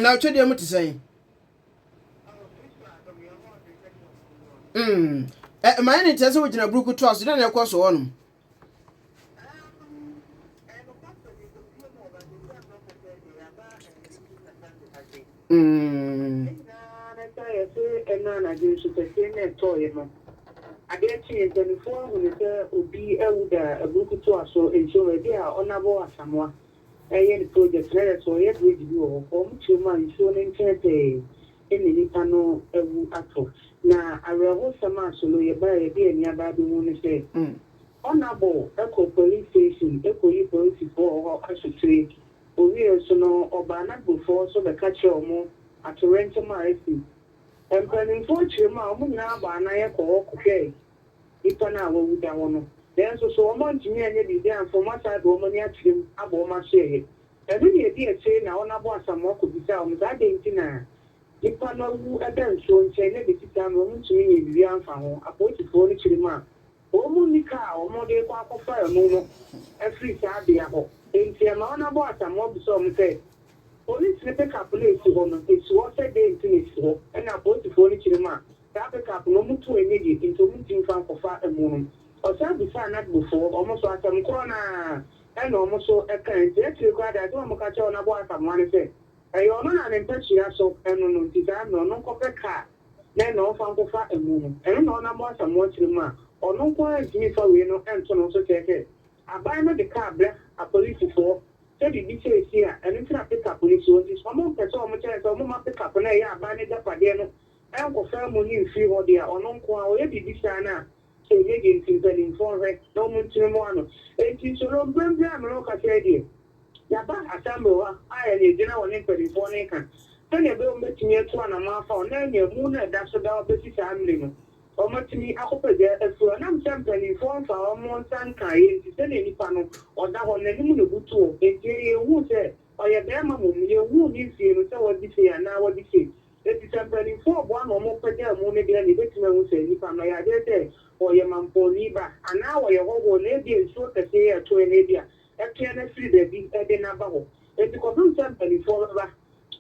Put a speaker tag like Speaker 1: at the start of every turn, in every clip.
Speaker 1: Na twɛdeɛ mu te sɛn? Mm. Ɛ ma yɛn ne nkyɛn sɛ wogyina buruku toa so dɛn na ɛkɔ so hɔnom? Mm.
Speaker 2: Adeɛ kyee mpanimfoɔ ahunu sɛ obi awu da aburuku toa so nsuo baabi a Ɔnabɔ Asamoah reyɛ ne project na yɛ sɛ ɔyɛ bridge bi wɔ hɔ. Wɔn kyerɛ mu a nsuo no nkyɛn pɛɛ na nnipa no awu atɔ. Na awerɛhosɛm a Solo yɛbaeɛ yɛde yɛn ani aba abɛhu ne sɛ Ɔnabɔ kɔɔ police station kɔyii polisifoɔ wɔ hɔ asotire. Ɔwieɛ nso no ɔbaa Nagbofoɔ nso bɛka kyerɛɛ wɔn atoyerɛnkyɛm a asi. Mpanimfoɔ kyerɛ mu a wɔn nyinaa baa anan kɔɔ hɔ kɔhwɛɛ nnipa no a wɔawu da hɔ no. Nanso so wɔantumi anyɛ biribi amfa wɔn asan de wɔn ani akyerɛ mu abɔ wɔn asoɛeɛ? Ɛno na ɛdi akyire na wɔabɔ Asamoah kɔbisaa wɔn sɛ adɛn nti na nnipa no awu da nsuo nkyɛn na ɛbɛsi saa mmerɛ wɔntumi nyɛɛ biribiara mfa ho? Apolisifoɔ no kyerɛ mu a, wɔn nni kaa a wɔde rekɔ akɔfa amu no afiri saa bea hɔ. Enti ɛma wɔabɔ Asamoah bisa wɔn sɛ, Polisi no pickup no a ɛsi hɔ no, ɛsi hɔ sɛ dɛn nti na ɛsi hɔ? Ɛna apolisifoɔ no kyerɛ mu a, saa pickup no wɔtu ɛnyɛ yie nti wɔntumi mfa nkɔfa amu no. Ɔsan bisaa n'adbofoɔ, wɔn nso asɛm korɔ no ara ɛna wɔn nso kae. Nti akyire koraa deɛ asɛm a wɔka kyerɛɛ Ɔnabo Asamoah ne sɛ, ɛyɛ ɔno na ne mpasua so ɛno no nti saa mmerɛ ɔno nkɔpɛ car na ɛna ɔmfa nkɔfa amu no. Ɛno na Ɔnabo Asamoah kyerɛ mu a, ɔno nko ara ntumi mfa wei no nto ne ho so kyerɛ sɛ aban no de car brɛ apolisifoɔ Sɛ biribi sei si a, ɛno nti na pick-up no si hɔ. Nti sɛ wɔmpɛ sɛ wɔkyerɛ sɛ wɔmma pick-up no a ɛyɛ aban no agyapadeɛ no nkɔfa amu no mfiri hɔ deɛ a, ɔno nko ara ɔyɛ biribi saa no a, ɛnyɛ yie. Nti mpanimfoɔ nhwɛ na wɔntumi mmoa no. Nti Solo, mprempren a me ne wo kasa yi deɛ, yɛaba assembly hɔ a yɛne yɛgyina hɔ ne mpanimfoɔ no reka sɛdeɛ ɛbɛyɛ wɔbɛtumi atu anamɔn afa hɔ na ɛne amu no a ɛda so da hɔ bɛsi saa mmere no, Wɔatumi akɔpagya afiri hɔ. Ɛnam sɛ mpanimfoɔ mfaa wɔn nsa nkaeɛ nti, sɛdeɛ nipa no ɔda hɔ no, n'anim na ɛbutu hɔ. Enti yɛnhuu sɛ ɔyɛ barima mmom, yɛnhuu ne mfeɛ no sɛ wadi sei anaa wadi sei. Enti sɛ mpanimfoɔ reboa ma wɔpagya amu no deɛ na yɛbɛtumi ahu sɛ nipa no ɔyɛ adeɛ sɛ ɔyɛ mampɔnni ba anaa ɔyɛ hɔhoɔ na ebia nsuo kɛseɛ yi a ɛtoeɛ no ebia ɛtoeɛ no afiri baabi de no aba hɔ. Enti kɔpem sɛ mpanimfoɔ bɛba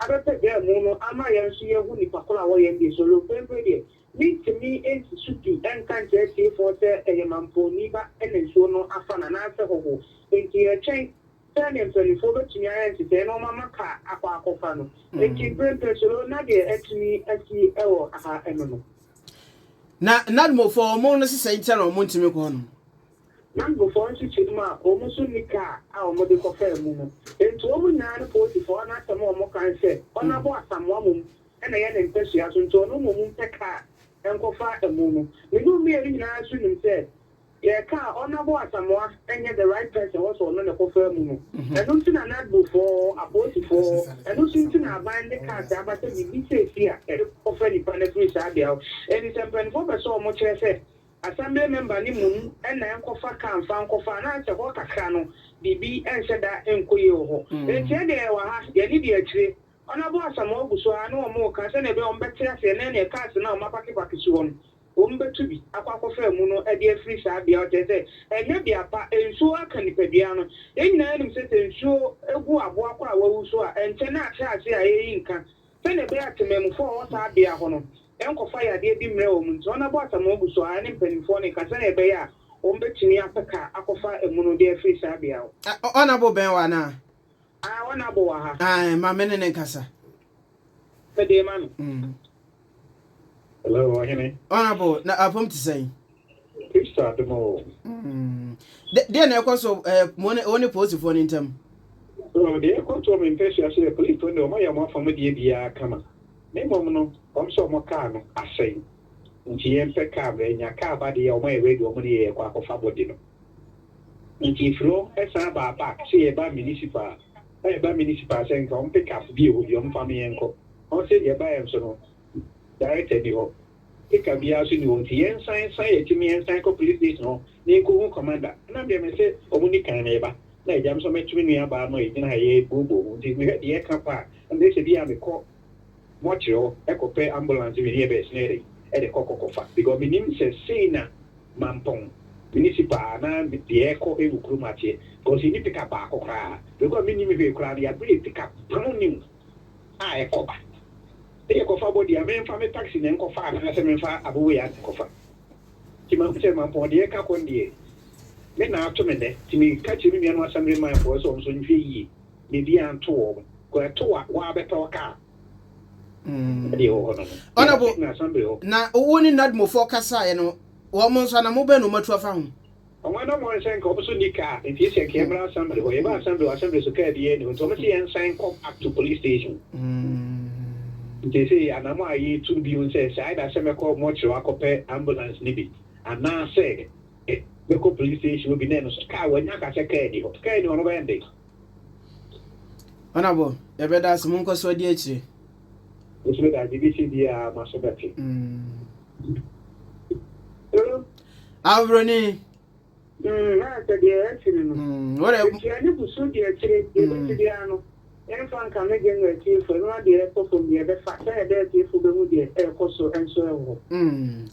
Speaker 2: abɛpagya amu no ama yɛn nso yɛahu nipa korɔ a wɔyɛ no deɛ, so mprempren deɛ Mintumi nsi so pi nka nkyerɛ atiefoɔ sɛ ɛyɛ mampɔnni ba na nsuo no afa no anaasɛ hɔho. Enti yɛretwɛn sɛ ne mpanimfoɔ bɛtumi ayɛ nhyehyɛeɛ na wɔama kaa akɔ akɔfa no. Enti mprempren solo na deɛ atumi asi wɔ ha no no.
Speaker 1: Na Nadmofoɔ, wɔn no sesɛe nti na wɔntumi nkɔ hɔnom.
Speaker 2: Nadmofoɔ nso kyerɛ mu a, wɔn nso nni kaa a wɔde kɔfaa mu no. Enti wɔn nyinaa ne polisifoɔ no asɛm a wɔka ne sɛ, Ɔnabo Asamoah mmom na ɛyɛ ne mpasua so nti ɔno mmom mpɛ kaa nkɔfa amu no. Me ne wo mmienu nyinaa nso nim sɛ yɛreka a Honourable Asamoah nyɛ the right person wɔ sɛ ɔno na ɛkɔfa amu no. Ɛno nti na NADMO foɔ, apolisifoɔ, ɛno nso nti na aban de cars aba sɛ biribi seesei a yɛde kɔfa nnipa no afiri saa bea hɔ. Enti sɛ mpanimfoɔ pɛ sɛ wɔkyerɛ sɛ Assembly member no mmom na ɛnkɔfa car mfa nkɔfa anaasɛ hɔ kakra no biribi nhyɛ da nkɔ yie wɔ hɔ. Enti ɛdeɛ yɛwɔ ha, yɛn ani di akyire. Honourable Asamoah gu so ara ne wɔn reka sɛdeɛ ɛbɛyɛ a wɔbɛte aseɛ na ɛneɛ cars no a wɔapakepake si hɔ no wɔbɛtu bi akɔ akɔfa amu no de afiri saa bea hɔ kyerɛ sɛ ɛnyɛ bea pa, nsuo aka nipadua no. Yɛn nyinaa nim sɛ sɛ nsuo gu aboa koro a wawu so a ɛnkyɛ na ahyɛ ase a ɛreyi nka. Sɛdeɛ ɛbɛyɛ a temanmufoɔ a wɔwɔ saa bea hɔ no nkɔfa yadeɛ bi mmrɛ wɔn nti, Honourable Asamoah gu so ara ne mpanimfoɔ no reka sɛdeɛ ɛbɛyɛ a wɔbɛtumi apɛ car akɔfa amu no de afiri saa bea hɔ.
Speaker 1: Honourable bɛn wo anaa?
Speaker 2: Ah wɔn abo wɔ ha.
Speaker 1: Ae ma me ne no nkasa.
Speaker 2: Me de ma no.
Speaker 3: Hello ɔhene.
Speaker 1: Honourable na apom te sɛn?
Speaker 3: Kristo adom o.
Speaker 1: Deɛ na ɛkɔ so eh, mo ne wo ne polisifoɔ no ntam?
Speaker 3: So deɛ ɛkɔ so wɔ me mpɛsua so yɛ polisifoɔ no deɛ wɔn ayɛ wɔn afa mu deɛ biara kama na mmom no wɔn sɛ wɔn kaa no asɛe nti yɛn pɛ kaa brɛ nya kaa ba deɛ wɔn ayɛ ready wɔn ne yɛ yɛkɔ akɔfa body no. Nti efiri hɔ san baa back sɛ yɛba municipal na yɛba municipal sɛ nka wɔn pick up bi wɔ hɔ bi wɔn fa me yɛn kɔ wɔn se yɛba yɛn so no director ni hɔ pick up biara so ni hɔ nti yɛn san san yɛn akyi yɛn san kɔ police station hɔ na yɛn kɔ hu commander ɛna deɛ me se wɔn ni kan meba na agya me nso mɛto me nua baa no a yɛgyina ha yɛ booboo ho nti mehwɛ deɛ ɛka pa a ɛna sɛ bi a mekɔ mɔkyerɛ hɔ ɛkɔ pɛ ambulance bi ne yɛbɛyɛ sene yɛde ɛde kɔ kɔkɔfa because menim sɛ sei na Mampong municipal anaa deɛ ɛkɔ wɔ kurom ha teɛ because yɛnni pick up baako koraa because mennim hwee koraa no yɛabrɛ yɛ pick up brand new a ɛkɔba. Sɛ yɛkɔfa body a, memfa me taxi na ɛnkɔfa anaasɛ memfa aboboyaa na ɛnkɔfa. Nti mahu sɛ Mampɔn deɛ ɛka kɔ no deɛ, me na ato me nnɛ. Nti meka kyerɛ me nuanom Assembly man foɔ sɛ wɔn nso nhwɛ yie na ebi anto wɔn. Kɔ ɛto a, wo ara bɛpɛ wo kaa. Deɛ ɛwɔ hɔ no no.
Speaker 1: Honourable,
Speaker 3: Yɛbɛtena Assembly hɔ.
Speaker 1: na wo ne NADMOfoɔ kasaeɛ no, wɔn nso anamɔ bɛn na wɔatu afa ho?
Speaker 3: Wɔn anammɔn ne sɛ nka wɔn nso nni car nti sɛ nka yɛmmra assembly hɔ. Yɛba assembly hɔ, assembly so car biara nni hɔ nti wɔn se yɛnsan nkɔ back to police station. Nti seesei anammɔn a yɛretu no bio ne sɛ, sɛ either sɛ mɛkɔ mortuary hɔ akɔpɛ ambulance no bi anaasɛ mɛkɔ police station hɔ bi na ɛno nso car wɔanya aka sɛ car nni hɔ. Car nni hɔ no wobɛyɛ no dɛn?
Speaker 1: Honourable, yɛbɛda ase, monkɔ so adi akyire.
Speaker 3: Me nso meda ase, deɛ ɛbɛsi biara m'aso bɛte.
Speaker 1: Abroni.
Speaker 2: Na sɛ deɛ asi no no. Etua ne gu so deɛ akyire deɛ ɛbɛsi biara no, yɛmfa nkame General atiefo, ɛno ara deɛ ɛrekɔ fam deɛ ɛbɛfa sɛdeɛ ɛbɛyɛ atiefo bɛhu deɛ ɛrekɔ so nso wɔ hɔ.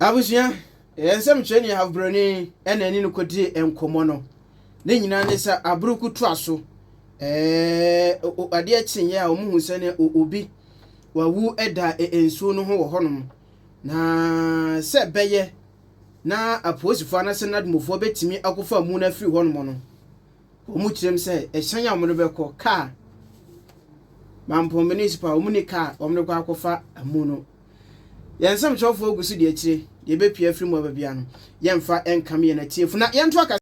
Speaker 1: Abusua, yɛn nsɛmtwerɛni Abroni na ɛne no kɔdii nkɔmmɔ no. Ne nyinaa ne sɛ aboroku toa so. Ɛɛ adeɛ kyeeɛ a wɔhu sɛ ne obi wawu da nsuo no ho wɔ hɔnom. Na sɛ ɛbɛyɛ na apolisifoɔ anaasɛ nadmofoɔ bɛtumi akɔfa amu no afiri hɔnom no, wɔn kyerɛm sɛ ɛhyɛn a wɔde bɛkɔ kaa Mampong Municipal wɔn ni kaa wɔn de kɔ akɔfa amu no. Yɛn nsɛmtwerɛfoɔ gu so di akyire deɛ ɛbɛpue afiri mu aba biara no, yɛmfa nkame yɛn atiefo na yɛnto akasa.